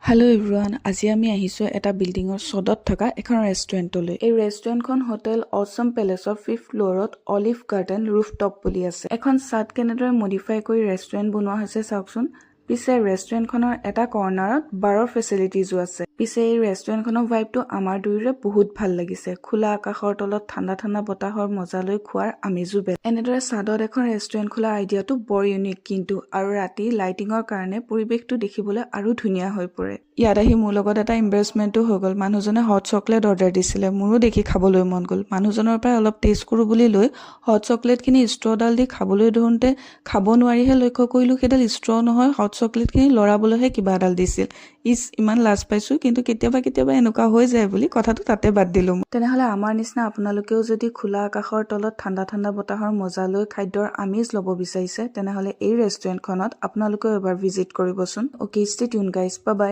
Hello' everyone, আজি আমি আহিছোঁ এটা বিল্ডিঙৰ চদত থকা এখন ৰেষ্টুৰেণ্টলৈ। এই ৰেষ্টুৰেণ্টখন হোটেল অচম পেলেচৰ ফিফ্থ ফ্ল'ৰত অলিভ গাৰ্ডেন ৰুফটপ বুলি আছে। এখন চাদ কেনেদৰে মডিফাই কৰি ৰেষ্টুৰেণ্ট বনোৱা হৈছে চাওকচোন। পিছে ৰেষ্টুৰেণ্টখনৰ এটা কৰ্ণাৰত বাৰৰ ফেচিলিটিজো আছে। পিছে এই ৰেষ্টুৰেণ্টখনৰ ভাইবটো আমাৰ দুয়োৰে বহুত ভাল লাগিছে। খোলা আকাশৰ তলত ঠাণ্ডা ঠাণ্ডা বতাহৰ মজা লৈ খোৱাৰ আমেজো বেলেগ। এনেদৰে চাদত এখন ৰেষ্টুৰেণ্ট খোলা আইডিয়াটো বৰ ইউনিক কিন্তু, আৰু ৰাতি লাইটিঙৰ কাৰণে পৰিৱেশটো দেখিবলৈ আৰু ধুনীয়া হৈ পৰে। ইয়াত আহি মোৰ লগত এটা ইম্বেৰেচমেণ্টো হৈ গ'ল। মানুহজনে হট চকলেট অৰ্ডাৰ দিছিলে, মোৰো দেখি খাবলৈ মন গ'ল। মানুহজনৰ পৰাই অলপ টেষ্ট কৰোঁ বুলি লৈ হট চকলেটখিনি ষ্ট্ৰডাল দি খাবলৈ ধৰোঁতে খাব নোৱাৰিহে লক্ষ্য কৰিলোঁ, সেইডাল ষ্ট্ৰ নহয়, হট চকলেটখিনি লৰাবলৈহে কিবা এডাল দিছিল। ইচ, ইমান লাজ পাইছোঁ। কিন্তু কেতিয়াবা কেতিয়াবা এনেকুৱা হৈ যায় বুলি কথাটো তাতে বাদ দিলোঁ। তেনেহ'লে আমাৰ নিচিনা আপোনালোকেও যদি খোলা আকাশৰ তলত ঠাণ্ডা ঠাণ্ডা বতাহৰ মজা লৈ খাদ্যৰ আমেজ ল'ব বিচাৰিছে, তেনেহ'লে এই ৰেষ্টুৰেণ্টখনত আপোনালোকেও এবাৰ ভিজিট কৰিবচোন। Okay, stay tuned guys, bye bye.